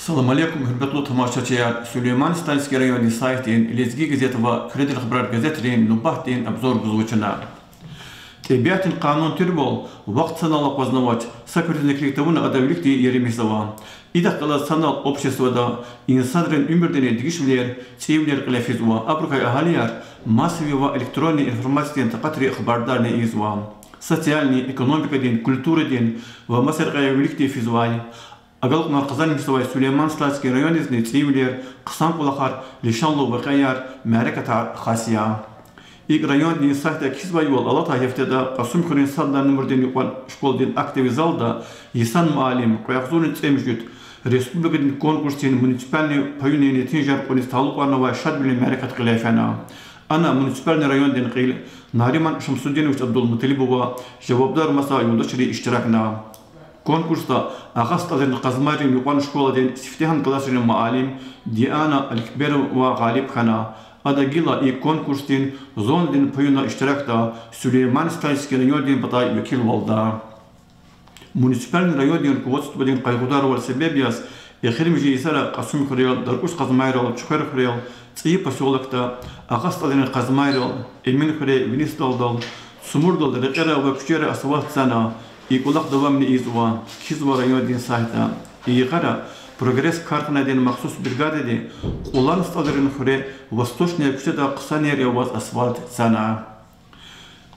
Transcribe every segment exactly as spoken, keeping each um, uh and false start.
Салам алейкум, гьуьрметлу тамашачияр! Сулейман-Стальский райондин сайтдин, Лезги газет ва Куьредин хабарар газетрин нубатдин обзор гузва чна. ТӀебиатдин къанун тирвал вахт санал акъвазнавач, са куьруьз килиг тавуна ада виликди еримишзава. Идахъ галаз санал обществода, инсанрин уьмуьрдани дегишвилер, цӀийивилер кьиле физва, абурукай агьалияр массовый ва электронный информациядин такьатрин хабардарни ийизва. Социальный, экономикадин, культурадин ва маса рекьяй виликди физвай. Агалкьунар къазанмишзавай Сулейман-Стальский райондизни цӀийивилер, хъсан кӀвалахар, лишанлу вакъиаяр, мярекатар хас я. ИкӀ, райондин сайтда кхьизвайвал, алатай гьафтеда Кьасумхуьруьн сад лагьай нумрадин юкьван школадин актовый залда йисан муаллим, кьве агъзурни цӀемуьжуьд республикадин конкурсдин муниципальный паюнин нетижаяр кьуниз талукьарнавай шадвилин мярекат кьиле фена. Ана муниципальный райондин кьил Нариман Шамсудинович Абдулмуталибова жавабдар маса юлдашри иштиракна. Конкурсда Агъа СтӀалрин Къазмайрин юкьван школадин сифтегьан классрин муаллим Диана Аликберова гъалиб хьана. Ада гила и конкурсдин зондин паюна иштиракда Сулейман-Стальский райондин патай векилвалда. Муниципальный райондин руководстводин къайгъударвал себеб яз, эхиримжи йисара Кьасумхуьрел, ДаркӀуш-Къазмайрал, Чуьхверхуьрел, ЦӀийи посёлокда, Агъа СтӀалрин Къазмайрал, Эминхуьре, Вини СтӀалдал, Цумурдал рекьера ва куьчера асфальт цана, и кӀвалах давамни ийизва, кхьизва райондин сайтда. И йикъара Прогресс карханадин махсус бригадади Кьулан СтӀалрин хуьре Восточная куьчеда хъсанер аваз асфальт цана.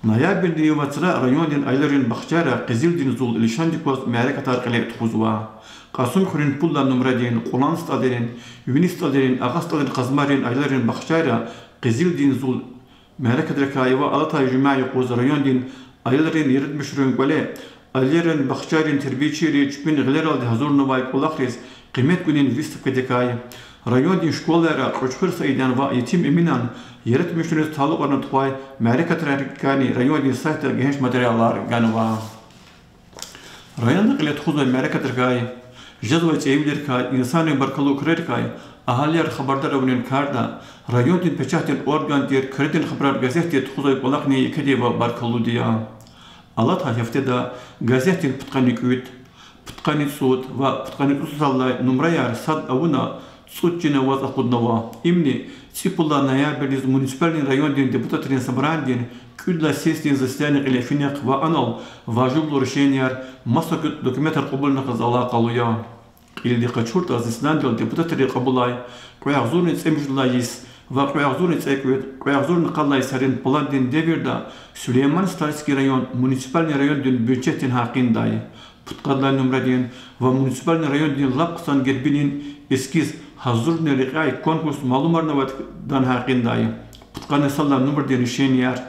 Ноябрдин вацра райондин аялрин бахчайра Къизилдин зул лишандик кваз мярекатар кьиле тухузва. Кьасумхуьруьн пуд лагьай нумрадин, Кьулан СтӀалрин, Вини СтӀалрин, Агъа СтӀалрин Къазмайрин аялрин бахчайра Къизилдин зул мярекатрикай ва алатай жуьмя юкъуз райондин аялрин, яратмишунрин кӀвале, аялрин бахчайрин тербиячийри чпин гъилералди гьазурнавай кӀвалахриз къимет гунин выставкадикай, райондин школайра Кьуьчхуьр Саидан ва Етим Эминан яратмишунриз талукьарна тухвай мярекатрикайни райондин сайтда гегьенш материалар ганва. Районда кьиле тухузвай мярекатрикай, жезвай цӀийивилерикай, инсанрин баркаллу крарикай агьалияр хабардар авунин карда, райондин печатдин орган тир Куьредин хабарар газетди тухузвай кӀвалахни екеди ва баркаллуди я. Алатай гьафтеда газетдин пудкъанни кӀуьд, пудкъанни цӀуд ва пудкъанни цӀусад лагьай нумраяр сад авуна, цӀуд чин аваз акъуднава. Имни цӀипуд лагьай ноябрдиз муниципальный райондин депутатрин собранидин кӀуьд лагьай сессиядин заседание кьиле финихъ ва анал важиблу решенияр, маса документар кьабулунихъ галаз алакъалу я. Кьилди къачуртӀа, заседанидал депутатри кьабулай кьве агъзурни цӀемуьжуьд лагьай йис ва кьве агъзурни цӀекӀуьд, кьве агъзурни къад лагьай йисарин пландин девирда Сулейман-Стальский район муниципальный райондин бюджетдин гьакъиндай, пудкъад лагьай нумрадин ва муниципальный райондин лап хъсан гербинин эскиз гьазурунин рекьяй конкурс малумарнавайдан гьакъиндай, пудкъанни сад лагьай нумрадин решенияр,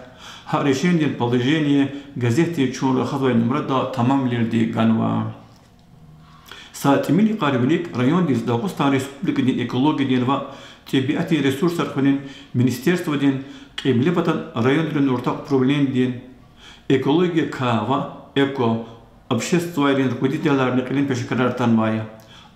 гьа решенидин положение газетди чун рахазвай нумрада тамамвилелди ганва. Са тӀимил йикъар вилик райондиз Дагъустан Республикадин экологиядин ва тӀебиатдин ресурсар хуьнин министерстводин, Кьиблепатан районрин уртах управленидин, Экология К ва Эко обществайрин руководителарни кьилин пешекарар атанвай.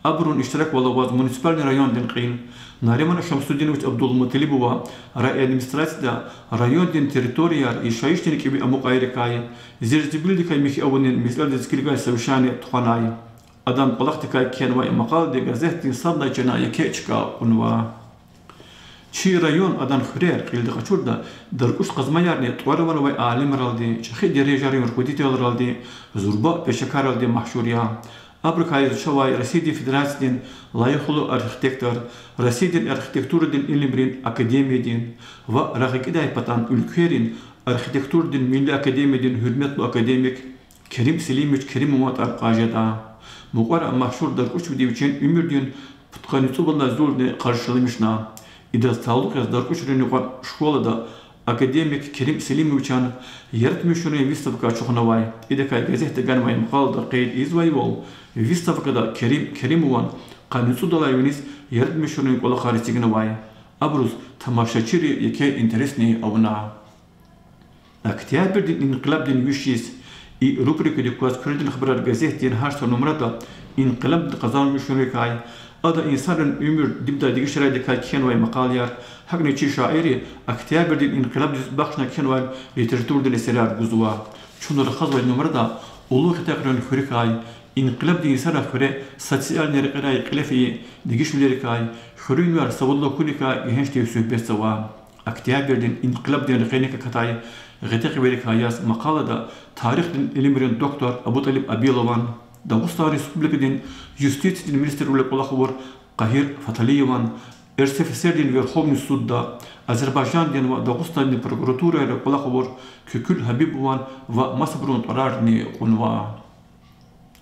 Абурун иштираквал аваз муниципальный райондин кьил Нариман Шамсудинович Абдулмуталибова райадминистрацияда райондин территорияр яшайишдин кӀеви амукьайрикай, зерзибилдикай михьи авунин месэладиз килигай совещание тухванай. Адан кӀвалахдикай кхьенвай макъалади газетдин сад лагьай чана еке чка кьунва. Чи район, адан хуьрер, кьилди къачуртӀа, ДаркӀуш-Къазмаярни тӀвар-ван авай алимралди, чӀехи дережайрин руководителралди, зурба пешекарралди машгьур я. Абурукай яз чавай Россиядин Федерациядин лайихлу архитектор, Россиядин архитектурадин илимрин академиядин ва рагъакӀидай патан уьлквейрин архитектурадин милли академиядин гьуьрметлу академик Керим Селимович Керимован тӀвар кьаз жеда. Мукьвара машгьур даркӀучвиди вичин уьмуьрдин пудкъанни цӀувад лагьай зулни къаршиламишна. Идаз талукь яз даркӀучрин юкьван школада академик Керим Селимовичан яратмишунрин выставка ачухнавай. Идакай газетда ганвай макъалада къейд ийизвайвал, выставкада Керим Керимован къанни цӀудалай виниз яратмишунрин кӀвалахар эцигнавай. Абуруз тамашачийри еке интересни авуна. Октябрдин инкъилабдин виш йис, и рубрикадик кваз Куьредин хабарар газетдин гьар са нумрада инкъилабдин къазанмишунрикай, ада инсанрин уьмуьр дибдай дегишарайдикай кхьенвай макъалаяр, гьакӀни чи шаирри Октябрдин инкъилабдиз бахшна кхьенвай литературадин эсерар гузва. Чун рахазвай нумрада Уллу Хетегърин хуьруькай, Инкъилабдин йисара хуьре социальный рекьерай кьиле фейи дегишвилерикай, хуьруьнвияр савадлу хьуникай гегьеншдив суьгьбетзава. Октябрдин инкъилабдин рекьерик акатай гъетехъверикай яз макъалада тарихдин илимрин доктор АбутӀалиб Абилован, Дагъустан Республикадин юстициядин министрвиле кӀвалах авур Къагьир Фаталиеван, РСФСР-дин Верховный судда, Азербайжандин ва Дагъустандин прокуратурайра кӀвалах авур Куькуьл Гьабибован ва масабурун тӀварарни кьунва.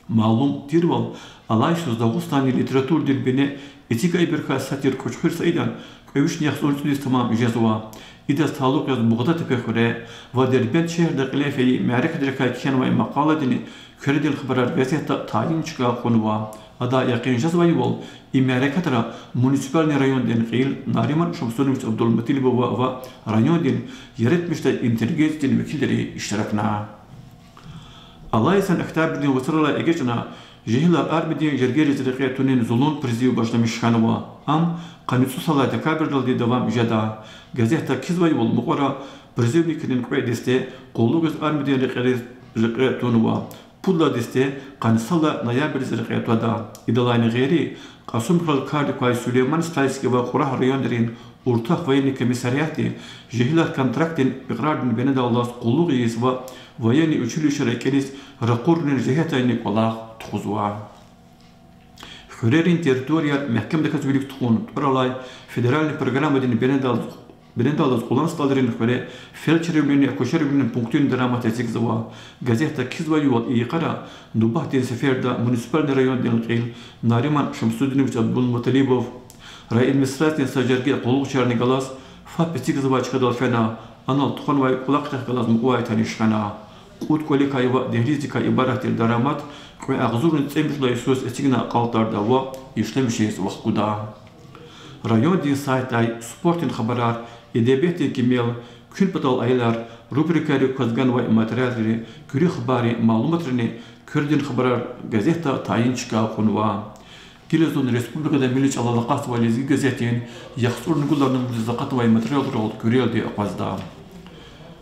Малум тирвал, алай йисуз Дагъустандин литературадин бине эцигайбурукай сад тир Кьуьчхуьр Саидан кьве вишни яхцӀурни цӀуд йис тамам жезва. Идаз талукь яз Бугъдатепе хуьре ва Дербент шегьерда кьиле фейи мярекатрикай кхьенвай макъаладини Куьредин хабарар газетда тайин чка кьунва. Ада якъин жезвайвал, и мярекатра муниципальный райондин кьил Нариман Шамсудинович Абдулмуталибова ва райондин яратмишдай интеллигенциядин векилри иштиракна. Алай йисан октябрдин вацралай эгечӀна жегьилар армиядин жергейриз рекье тунин зулун призыв башламиш хьанва. Ам къанни цӀусад лагьай декабрдалди давам жеда. Газетда кхьизвайвал, мукьвара призывникрин кьве десте къуллугъиз армиядин рекьериз рекье тунва. Пуд лагьай десте къанни сад лагьай ноябрдиз рекье твада. Идалайни гъейри, Кьасумхуьрел кардик квай Сулейман Стальский ва Кьурагь районрин уртах военный комиссариатди жегьилар контрактдин икьрардин бинедаллаз къуллугъ ийиз ва военный училищера кӀелиз ракъурунин жигьетдайни кӀвалах тухузва. Хуьрерин территорияр мягькемдаказ вилик тухун тӀвар алай федеральный программадин бинедаллаз, бинедаллаз Къулансталрин хуьре фельдшервилин, акушервилин пунктуни дарамат эцигзава. Газетда кхьизвайвал, и йикъара нубатдин сеферда муниципальный райондин кьил Нариман Шамсудинович Абдулмуталибов райадминистрациядин са жерге къуллугъчиярни галаз ФАП эцигзавай чкадал фена, анал тухванвай кӀвалахрихъ галаз мукьувай таниш хьана. Кьуд кӀваликай ва дегьлиздикай ибарат тир дарамат кьве агъзурни цӀемуьжуьд лагьай йисуз эцигна акьалтӀарда ва ишлемишиз вахкуда. Райондин сайтдай спортдин хабарар, эдебиятдин кимел, Куьн патал аялар рубрикайрик кваз ганвай материалри, куьруь хабаррин малуматрини Куьредин хабарар газетда тайин чка кьунва. Гила зун республикада милли чӀалал акъатзавай Лезги газетдин яхцӀурни гуд лагьай нумрадиз акъатнавай материалрал куьрелди акъвазда.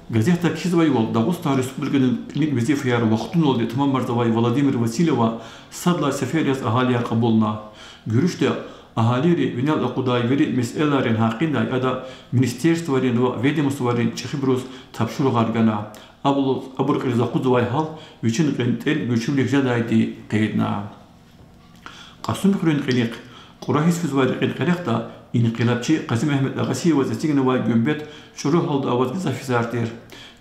Газетда кхьизвайвал, Дагъустан Республикадин кьилин везифаяр вахтуналди тамамарзавай Владимир Васильева сад лагьай сефер яз агьалияр кьабулна. Гуьруьшда агьалийри винел акъудай вири месэлайрин гьакъиндай ада министерствойрин ва ведомствойрин чӀехибуруз тапшуругъар гана. Абур, абур кьилиз акъудзавай гьал вичин кьентӀел гуьрчивилихъ жедайди къейдна. Кьасумхуьруьн кьилихъ, Кьурагьиз физвай рекьин къерехда инкъилабчи Къази-Мегьамед Агъасиеваз эцигнавай гуьмбет чӀуру гьалда аваз гзаф йисар тир.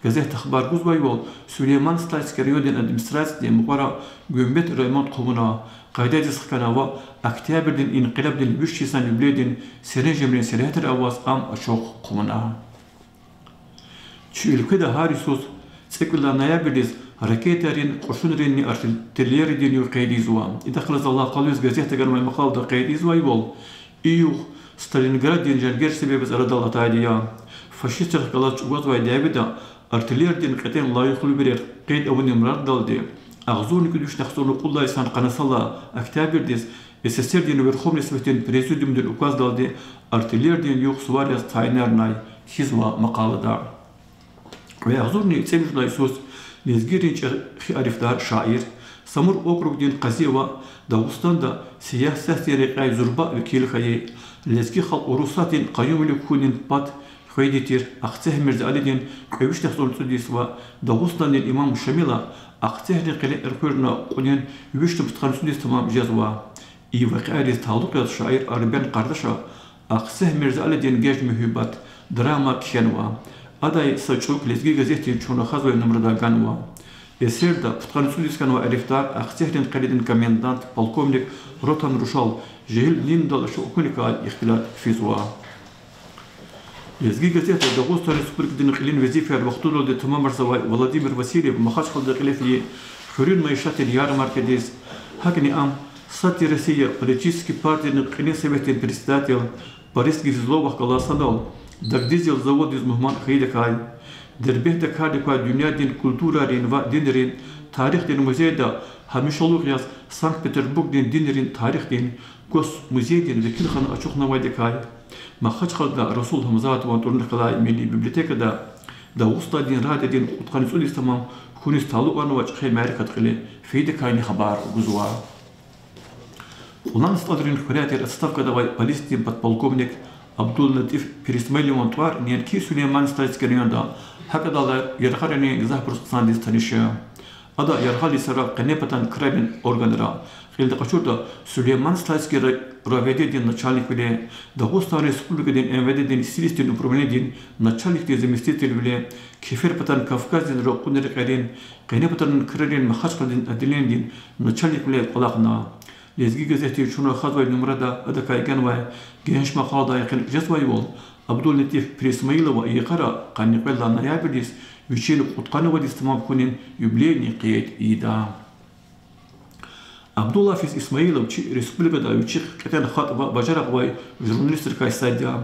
Газетда хабар гузвайвал, Сулейман-Стальский райондин администрациядин мукьвара гуьмбет ремонт хъувуна, къайдадиз хкана ва Октябрдин инкъилабдин виш йисан юбилейдин серенжемрин сергьятра аваз ам ачух хъувуна. Чи уьлкведа гьар йисуз цӀекӀуьд лагьай ноябрдиз ракетайрин, кьушунринни артиллериядин югъ къейд ийизва. Идахъ галаз алакъалу яз газетда ганвай макъалада къейд ийизвайвал, и югъ Сталинграддин женгер себеб яз арадал атайди я. Фашистрихъ галаз чӀугвазвай дяведа артиллериядин кьетӀен лайихлубирер къейд авунин мураддалди, агъзурни кӀуьд вишни яхцӀурни кьуд лагьай йисан къанни сад лагьай октябрдиз СССР-дин Верховный Советдин Президиумдин указдалди артиллериядин югъ сувар яз тайинарнай, кхьизва макъалада. Кьве агъзурни цӀемуьжуьд лагьай йисуз лезгийрин чӀехи арифдар, шаир, Самур округдин къази ва Дагъустанда сиясатдин рекьяй зурба векил хьайи, лезги халкь Урусатдин къаюмвилик хьунин пад хвейди тир Ахцегь Мирзалидин кьве вишни яхцӀурни цӀуд йис ва Дагъустандин имам Шамила Ахцегьрин къене элкъуьрна кьунин вишни пудкъанни цӀуд йис тамам жезва. И вакъиайриз талукь яз шаир Арбен Къардаша Ахцегь Мирзалидин геж-муьгьуьббат драма кхьенва. Адай са чӀук Лезги газетдин Чун рахазвай нумрада ганва. Эсерда пудкъанни цӀуд йис хьанвай арифдар Ахцегьрин къеледин комендант, полковник Ротан Рушал жегьил Ленидал ашукь хьуникай ихтилат физва. Лезги газетда Дагъустан Республикадин кьилин везифаяр вахтуналди тамамарзавай Владимир Васильев Махачкъалада кьиле фейи хуьруьн майишатдин ярмаркадиз, гьакӀни ам сад тир Россия политический партийрин кьилин советдин председатель Борис Гизловахъ галаз санал дагдизел заводдиз мугьман хьайидакай, Дербентда кардик квай дуьньядин культурайрин ва динрин тарихдин музейда гьамишалугъ яз Санкт-Петербургдин динрин тарихдин госмузейдин векилхана ачухнавайдакай, Махачкъалада Расул Гьамзатован тӀварунихъ галай милли библиотекада Дагъустандин радиодин кьудкъанни цӀуд йис тамам хьуниз талукь авай чӀехи мярекат кьиле фейидакайни хабар гузва. Кьулан СтӀалрин хуьряй тир отставкада авай полициядин подполковник Абдуллатиф Пирисмаилован тӀвар неинки Сулейман-Стальский районда, гьакӀ адалай яргъарани гзафбуруз хъсандиз таниш я. Ада яргъал йисара къенепатан крайдин органра кьилди къачуртӀа, Сулейман-Стальский райведениедин начальниквиле, Дагъустан Республикадин МВД-дин следственный управлениедин начальникдин заместителвиле, Кеферпатан Кавказдин ракъурни рекьерин, къенепатан крайрин Махачкъаладин отделениедин начальниквиле кӀвалахна. Лезги газетдин чун рахазвай нумрада адакай ганвай гегьенш макъаладай йикъан жезвайвал, Абдуллатиф Пирисмаилова йикъара къанни кьвед лагьай ноябрдиз вичин кьудкъанни вад йис тамам хьунин юбилейни къейд ийида. Абдуллатиф Исмаилов чи республикада вичихъ кьетӀен хатӀ ва бажарагъ авай журналистрикай сад я.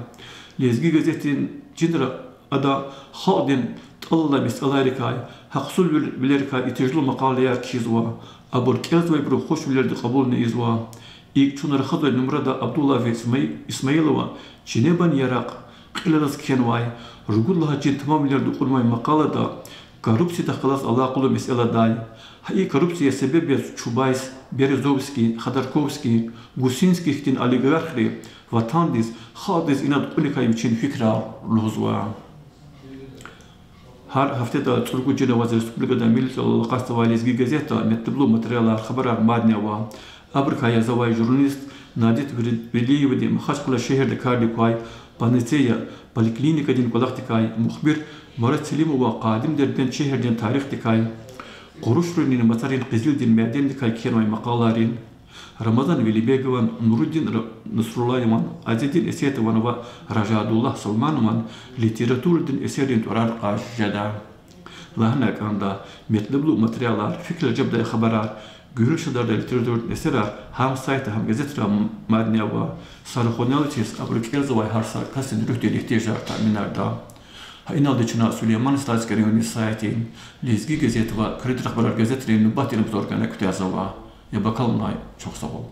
Лезги газетдин чинра ада халкьдин тӀал алай месэлайрикай, гьахъсузвилерикай итижлу макъалаяр кхьизва, абур кӀелзавайбуру хушвилелди кьабулни ийизва. ИкӀ, чун рахазвай нумрада Абдуллатиф Исмаи-, Исмаилова чинебан яракь, кьил алаз кхьенвай, ругуд лагьай чин тамамвилелди кьунвай макъалада коррупциядихъ галаз алакъалу месэладай, гьа и коррупция себеб яз Чубайс, Березовский, Ходорковский, Гусинский хьтин олигархри ватандиз, халкьдиз инад кьуникай вичин фикирар лугьузва. Гьар гьафтеда цӀуругуд жен аваз республикада милли чӀалал акъатзавай Лезги газетда метлеблу материалар, хабарар мадни ава. Абурукай язавай журналист Надит Вери-, Велиевади Махачкъала шегьерда кардик квай Панацея поликлиникадин кӀвалахдикай, мухбир Мурад Селимова къадим Дербент шегьердин тарихдикай, Къурушринни Мацарин къизилдин мядендикай кхьенвай макъалайрин, Рамазан Велибегован, Нурудин Ра-, Насруллаеван, Азедин Эсетован ва Ражадуллагь Салманован литературадин эсеррин тӀварар кьаз жеда. Лагьана кӀанда, метлеблу материалар, фикирар жедай хабарар, гуьруьшдардай литературадин эсерар гьам сайтда, гьам газетра мадни ава. Са рахунал чиз, абуру кӀелзавай гьар са касдин руьгьдин игьтияжар таъминарда. Гьа иналди чна Сулейман-Стальский райондин сайтдин, Лезги газет ва Куьредин рахбарар газетрин нубатдин обзор гана куьтягьзава. Яб акалунай, чухсагъул.